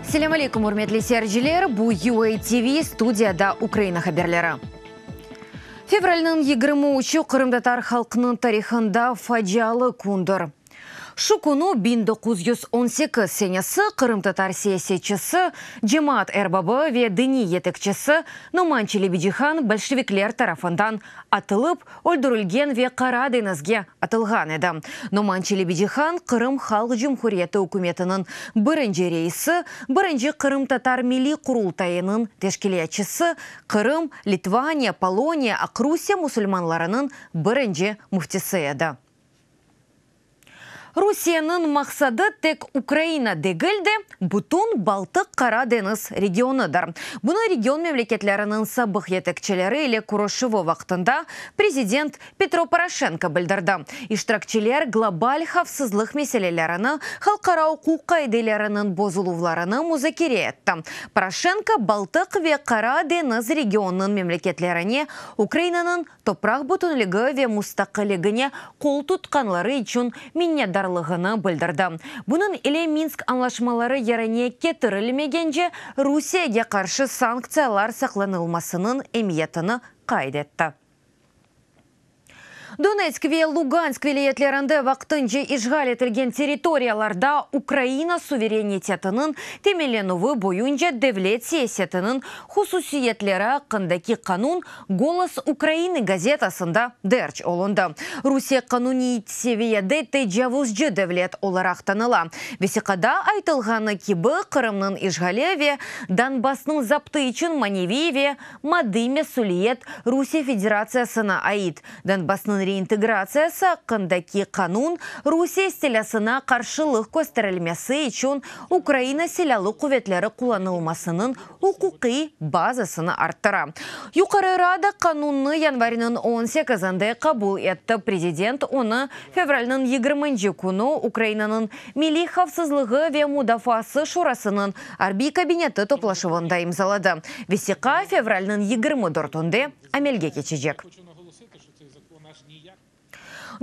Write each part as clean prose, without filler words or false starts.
Selâm aleyküm, ürmetli seyirciler! Bu UA TV, studiyada Ukraina haberleri. Fevralniñ 23-i qırımtatar halqınıñ tarihında facialı kündir. Şu künü 1918 senesi qırımtatar siyasetçisi, cemaat erbabı ve diniy yetekçisi Noman Çelebicihan bolşevikler tarafından atılıp öldürilgen ve Qara deñizge atılğan edi. Noman Çelebicihan Qırım Halq Cumhuriyeti ükümetiniñ birinci reisi, birinci Qırımtatar Milliy Qurultayınıñ teşkilâtçısı, Qırım, Litvaniya, Poloniya, Aqrusiye musulmanlarınıñ birinci müftisi edi. Rusiyeniñ maqsadı tek Ukraina degil de, bütün Baltıq-Qara deñiz regionıdır. Bunı region memleketleriniñ sabıq yetekçileri ile körüşüvi vaqtında prezident Petro Poroşenko bildirdi. İştirakçiler global havfsızlıq meselelerini, halqara uquq qaideleriniñ bozuluvlarını muzakere etti. Poroşenko Baltıq ve Qara deñiz regionınıñ memleketlerine Ukrainanıñ topraq bütünligi ve mustaqilligine qol tutqanları içün minnetdarlığını bildirdi. Bunıñ ile Minsk añlaşmaları yerine ketirilmegence Rusiyege qarşı sanktsiyalar saqlanılmasınıñ emiyetini qayd etti. Donetsk ve Lugansk vilâyetlerinde vaqtınca işğal etilgen territoriyalarda Ukraina suverenitetiniñ teminlenüvi boyunca devlet siyasetiniñ hususiyetleri aqqındaki qanun Golos Ukrainı gazetasında derc olundı. Rusiye qanuniy seviyede tecavuzcı devlet olaraq tanıla. Vesiqada aytılğanı kibi, Qırımnıñ işğali ve Donbassnıñ zaptı içün maneviy ve maddiy mesüliyet Rusiye Federatsiyasına ait. Donbassnıñ reintegratsiyası aqqındaki qanun Rusiye istilâsına qarşılıq kösterilmesi içün Ukraina Silâlı quvetleri qullanılmasınıñ uquqiy bazasını arttıra. Yuqarı Rada qanunnı yanvarniñ on sekizinde qabul etti, prezident onı fevralniñ yigirminci künü Ukrainanıñ Milliy havfsızlığı ve mudafaası şurasınıñ arbiy kabineti toplaşuvında imzaladı. Vesiqa fevralniñ 24-ünde amelge keçecek.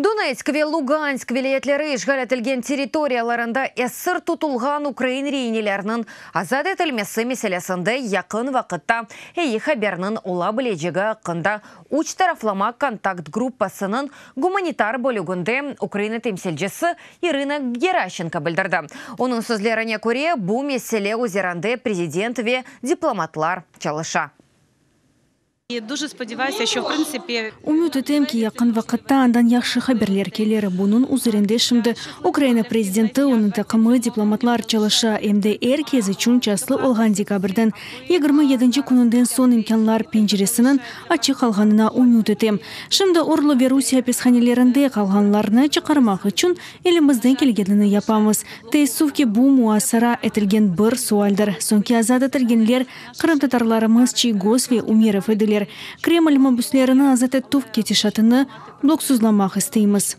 Donetsk ve Lugansk vilâyetleri işğal etilgen territoriyalarında esir tutulğan ukrain reineleriniñ azat etilmesi meselesinde yaqın vaqıtta eyi haberniñ ola bilecegi aqqında üç taraflama kontakt gruppasınıñ gumanitar bölüginde Ukraina temsilcisi İrına Geraşenko bildirdi. Onıñ sözlerine köre, bu mesele üzerinde prezident ve diplomatlar çalışa. Ümüt etem ki, yaqın vaqıtta andan yahşı haberler kelir. Bunıñ üzerinde şimdi Ukraina prezidenti, onıñ taqımı, diplomatlar çalışa, em de er kes içün çastlı olğan dekabrniñ 27 kününden soñ imkânlar penceresiniñ açıq qalğanına ümüt etem. Şimdi Orlı ve Rusiye apishanelerinde qalğanlarnı çıqarmaq içün elimizden kelgenini yapamız. Teessüf ki, bu muasara etilgen bir sualdir. Soñki azat etilgenler Qırımtatarlarımız Çiygoz ve Umerov ediler. Kreml mabüslerini azat etüv ketişatını bloksuzlamaq isteymiz.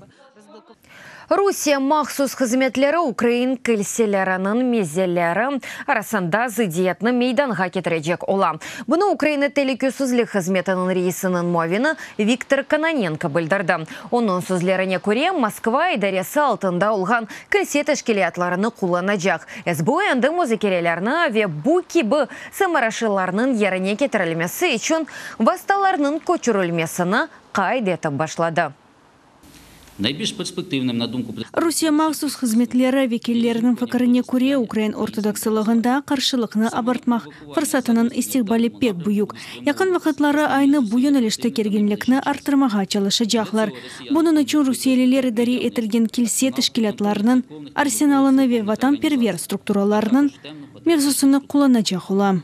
Rusiye mahsus hızmetleri ukrain kilseleriniñ mezeleri arasında zıddiyetni meydanğa ketirecek ola. Bunı Ukraina telükesizlik hızmetiniñ reisiniñ muavini Viktor Kononenko bildirdi. Onıñ sözlerine köre, Moskva idaresi altında olğan kilse teşkilâtlarını qullanacaq. SBU endi muzakerelerni ve bu kibi sımarışlarnıñ yerine ketirilmesi içün vastalarnıñ köçürilmesini qayd etip başladı. Rusiye mahsus hızmetleri vekilleriniñ fikirine köre, ukrain ortodoksılığında qarşılıqnı abartmaq fırsatınıñ istiqbali pek büyük. Yaqın vaqıtları aynı bu yönelişte kerginlikni arttırmağa çalışacaqlar. Bunıñ içün rusiyeliler idare etilgen kilse teşkilâtlarınıñ arsenalını ve vatanperver strukturalarınıñ mevzusını qullanacaq ola.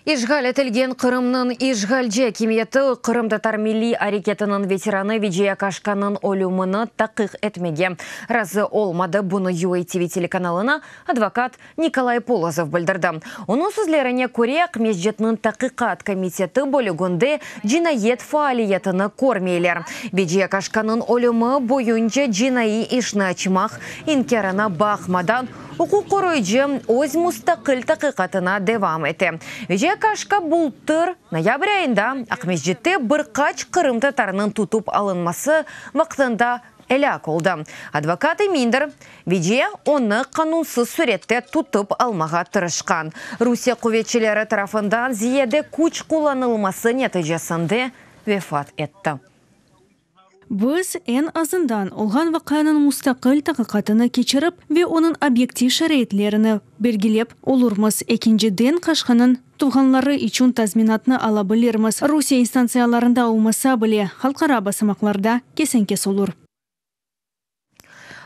İşğal etilgen Qırımnıñ işğalci akimiyeti qırımtatar milliy areketiniñ veteranı Veciye Kaşkanıñ ölümini taqiq etmege razı olmadı. Bunı UATV telekanalına advokat Nikolay Polozov bildirdi. Onıñ sözlerine köre, Aqmescitniñ Taqiqat komiteti bölüginde cinayet faaliyetini körmeyler. Veciye Kaşkanıñ ölümi boyunca cinaiy işni açmaq inkârına baqmadan, Uquq qoruyıcı öz mustaqil taqiqatına devam ete. Veciye Kaşka bultır noyabr ayında Aqmescitte bir qaç qırımtatarnıñ tutıp alınması vaqtında Elâk oldı. Advokat emindir, Veciye onı qanunsız sürette tutıp almağa tırışqan Rusiye quvetçileri tarafından ziyade küç qullanılması neticesinde vefat etti. Biz, eñ azından, olğan vaqianıñ mustaqil taqiqatını keçirip ve onıñ obyektiv şaraitlerini belgilep olurmız. Ekinciden, Kaşkanıñ tuvğanları içün tazminatnı ala bilirmiz, Rusiye instantsiyalarında olmasa bile, halqara basamaqlarda kesen-kes olur.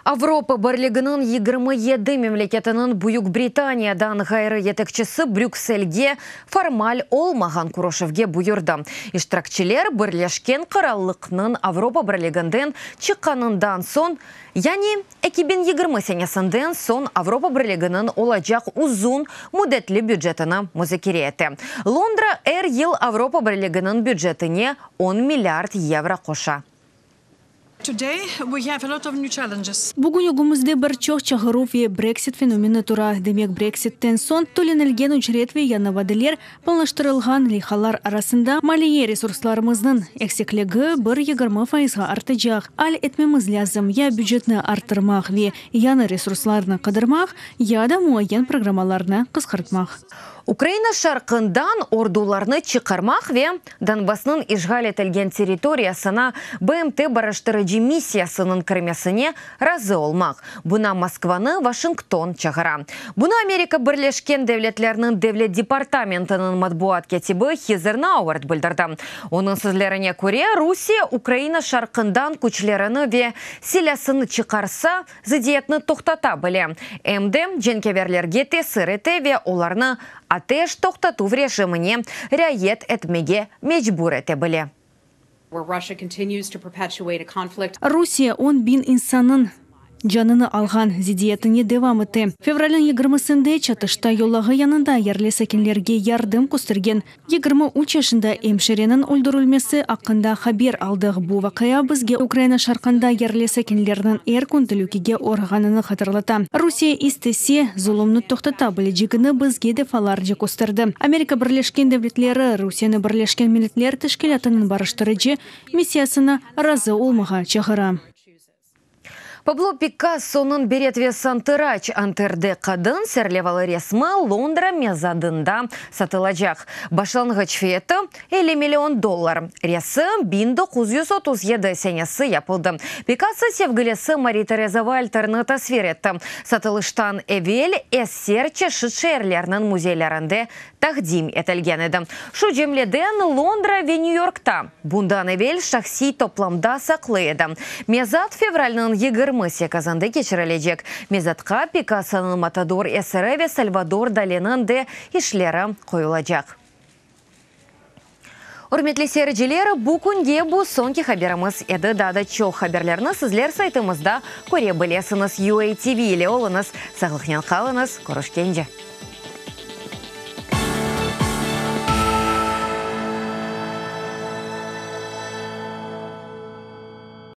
Avropa Birliginiñ 27 memleketiniñ Büyük Britaniyadan ğayrı yetekçisi Brükselge formal olmağan körüşüvge buyurdı. İştirakçiler Birleşken Qırallıqnıñ Avropa Birliginden çıqqanından soñ, yani 2020 senesinden soñ Avropa Birliginiñ olacaq uzun müddetli bücetini muzakere ete. Londra er yıl Avropa Birliginiñ bücetine on milliard yevro qoşa. Bugün ögümizde bir çoq çağıruv ve Brexit fenomeni tura. Demek, Brexitten soñ tölenilgen ücret ve yañı vadeler, planlaştırılğan leyhalar arasında maliye resurslarımıznıñ eksikligi bir 20 fayızğa artacaq. Al etmemiz lâzim, ya bücetni arttırmaq ve yañı resurslarnı qıdırmaq, ya da muayyen programmalarnı qısqartmaq. Ukraina şarqından ordularnı çıqarmaq ve Donbassnıñ işğal etilgen territoriyasına BMT barıştırıcı missiyasınıñ kirmesine razı olmaq, buña Moskvanı Washington çağıra. Bunı Amerika Birleşken Devletleriniñ Devlet departamentiniñ matbuat kâtibi Heather Nauert bildirdi. Onıñ sözlerine köre, Rusiye Ukraina şarqından küçlerini ve silâsını çıqarsa, zıddiyetni toqtata bile, em de cenkâverlerge tesir ete ve olarnı ateş toqtatuv rejimine riayet etmege mecbur ete bile. Rusiye on biñ insannıñ canını alğan ziddiyetine devam ete. Fevralniñ yigirmisinde Çatışta yolağı yanında yerli sakinlerge yardım köstergen 23 yaşında emşireniñ öldürilmesi aqqında haber aldıq. Bu vaqia bizge Ukraina şarqında yerli sakinlerniñ er kün telükege oğrağanını hatırlata. Rusiye istese, zulumnı toqtata bilecegini bizge defalarca kösterdi. Amerika Birleşken Devletleri Rusiyeni Birleşken Milletler Teşkilâtınıñ barıştırıcı missiyasına razı olmağa çağıra. Pablo Pikassonıñ Beret ve santıraç anterde qadın serlevalı resmi Londra mezadında satılacaq. Başlanğıç fiyatı, 50 million dollar. Resim 1937 senesi yapıldı. Pikasso sevgilisi Mari-Tereza Valterni tasvir etti. Satılıştan evel eser çeşit şeerlerniñ müzeylerinde taqdim etilgen edi. Şu cümleden Londra ve Nyu-Yorkta. Bundan evel şahsiy toplamda saqlı edi. Mezat fevralniñ 28-inde keçirilecek. Mezatqa Pikassonıñ Matador eseri ve Salvador Daliniñ de işleri qoyulacaq. Ürmetli seyirciler, bu künge bu soñki haberimiz edi. Daa da çoq haberlerni sizler saytımızda köre bilesiñiz. UATV ile oluñız, sağlıqnen qalıñız, körüşkence!